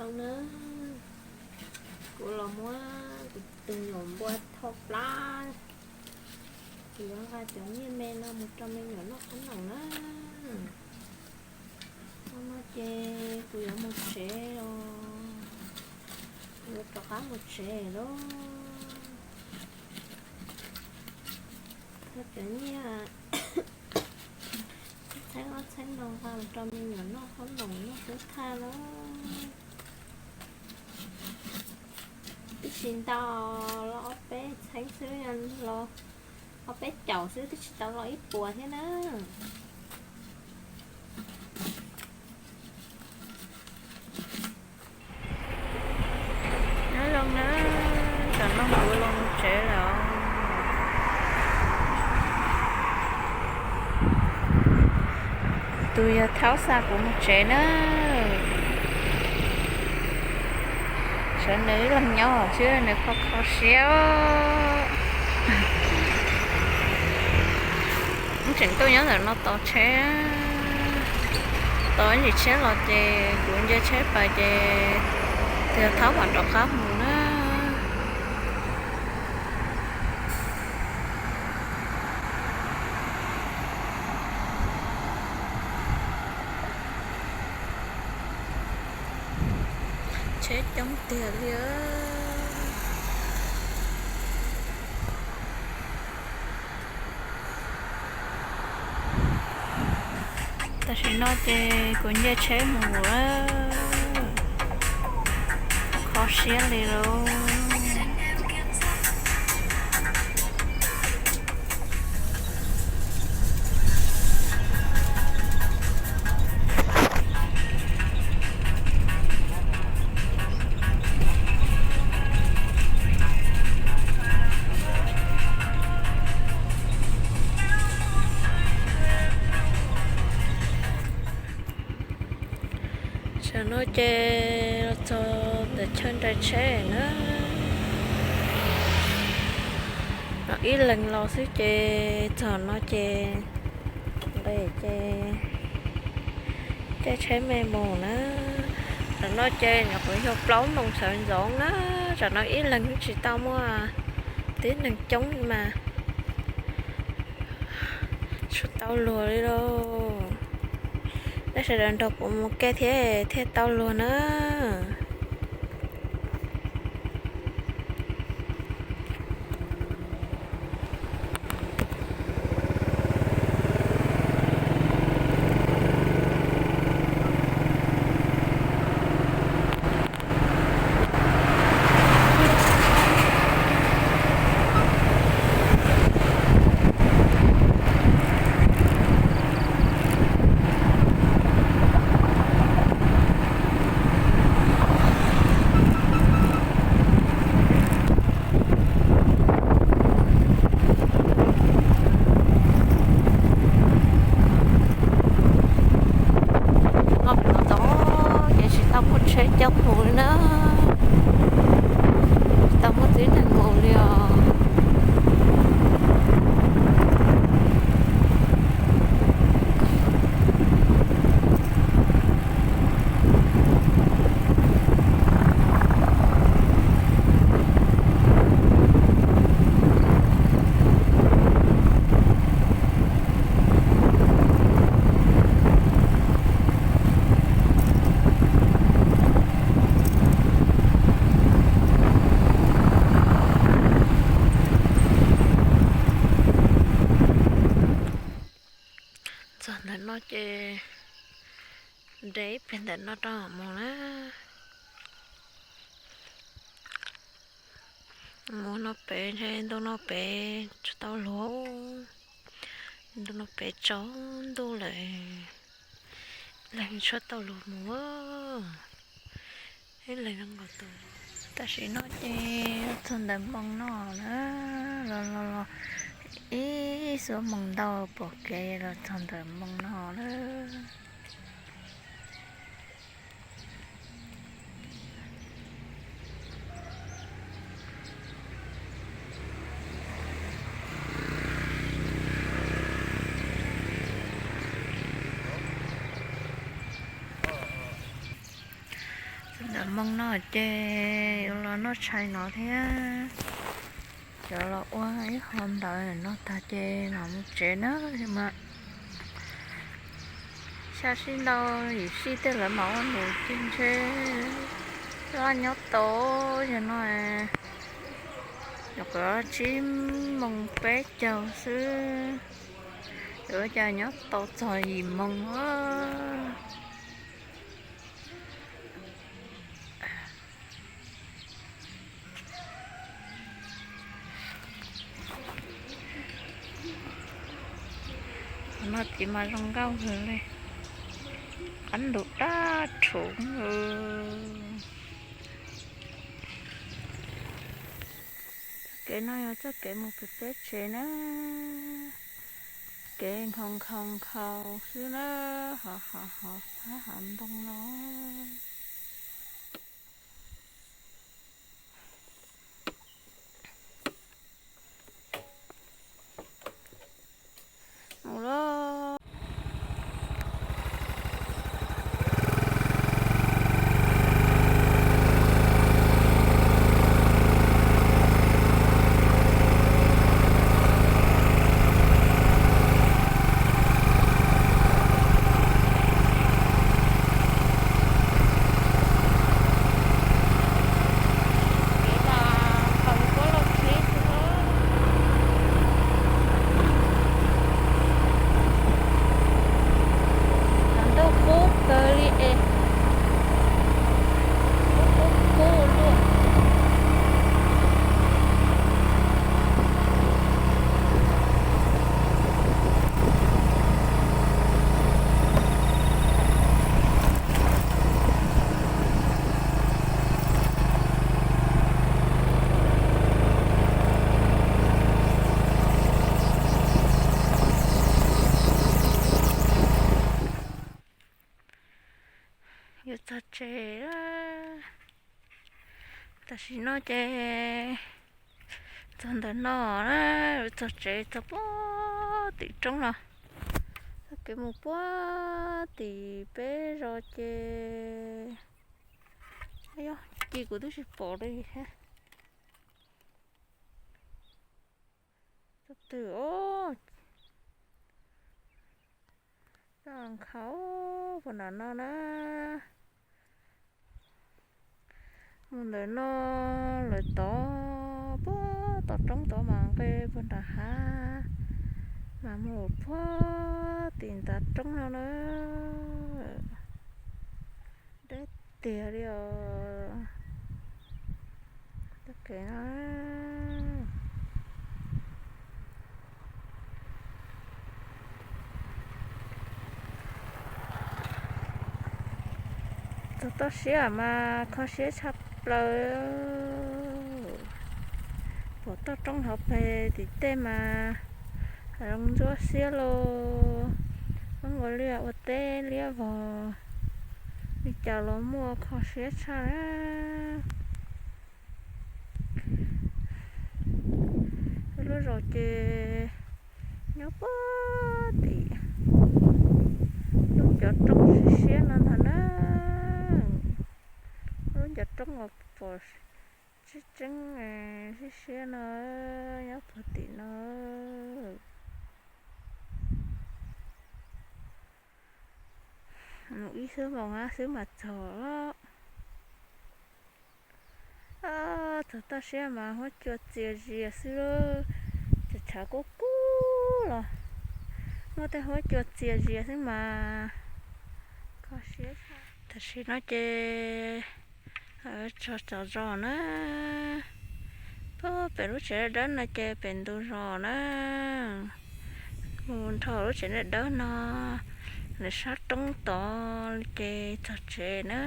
Na, kuv los muab kuv tus nyuam npua thauj plab, kuv yuav nqa cov nyiaj me no mus rau me nyuam noj qhob noom na. Hnub no ces kuv yuav mus tsev os, kuv yuav rov qab mus tsev lauj. Thauj cov nyiaj txheeb ob txheeb no nqa mus rau me nyuam noj qhob noom noj kub thaj lauj. Twb tsis ntau, los ob peb txheeb xwb, los ob peb caum xwb twb tsis tau los ib puas thiab na. Nyob zoo na, tam no kuv los mus tsev lawm. Tus yawg thaub xa kuv mus tsev na. Sawv nws ib leeg nyob xwb nws kho kho siab. Wb tseem tuaj nyob ntawm no tos tsheb, tos ib ntsis tsheb los ces kuv nce tsheb pais ces tus yawg thaub mam rov qab mus na. Tsheb coob tiag li. Tam sim no ces kuv nce tsheb mus lawm, kho siab li lauj. Tam no ces los txog ntawm chaw nraim tsheb na. Ib leeg los xwb ces txog no ces nqis ces caij tsheb me mus na. Tam no ces nyuam qhuav yog plaub moos sawv ntxov na. Tam no ib leeg tsis tau muaj tib neeg coob li mas tsis tau luag li lauj. Nej sawv daws nrog kuv mus ke thiab thiaj tau luag na. Los ntxov ces tsis tau muaj tsheb coj mus li na, tsis tau muaj tib neeg mus li os. Txog ntawm no ces nres ib pliag ntawm no rau mus na. Mus no pem ntshe ntu no pem tsis tau luag, ntu no pem tsaus ntuj lawm, leej tsis tau luag mus. Ib leeg nkaus tus. Tam sim no ces txog ntawm moo no na, los los los ib xuab moos ntau pom kev los txog ntawm moo no na. Txog Cov moo no ces yuav los noj tshais no thiab. Cov los ua ib qho ntawd no tag ces los mus tsev na. Mas xya sib ntau yim sij tej lawv mam ua num ces ntshe laj nyob tau. Yog no nyuam qhuav tsib moos peb caug xwb, yuav cas nyob tau txog yim moos. Qhov no ces mas zoo nkauj heev li, qab ntug dab rhuv. Txoj kev no yog txoj kev mus pem peb tsev na. Kev nkhaus nkhaus nkhaus xwb na, hov hov hov phab hav ntoo no. Mus lauj. Ntuj kub kawg li es, kub kub kub luaj. Yuav txog tsev. Tam sim no ces txog ntawm no na, yuav txog tsev txog puag tim roob no. Txoj kev mus puag tim peb zos ces, yog ci kuv twb tsis pom li thiab. Txoj twg os, txoj nkhaus puag nram no na. Mus ntawm no lawm tod, puag tom roob tod mas nqes puag nram hav, mas mus puag tim ntav roob no na. Deb tiag li os. Txoj kev no txog toj siab mas kho siab tshaj plaws. Pom toj roob hauv pes tim tej mas zoo ntsuab xiab lauj. Muab ua liaj ua teb liab vog li cas los muaj kho siab tshaj. Lub zos ces nyob puag tim lub ncov roob siab siab no ntag na. Lub ncov roob uas pom tseeb tseeb siab siab no, nyob puag tim no. Mus ib xuab moos xwb mas txog. Txog toj siab mas huab cua txias zias xwb, tshav tshav kub kub los muaj tej huab cua txias zias xwb mas kho siab. Tam sim no ces txog txog zos na, pem lub tsev dawb no ces pem ntug zos na, mus nrho lub tsev dawb no, lawv sab roob tod ces txog tsev na.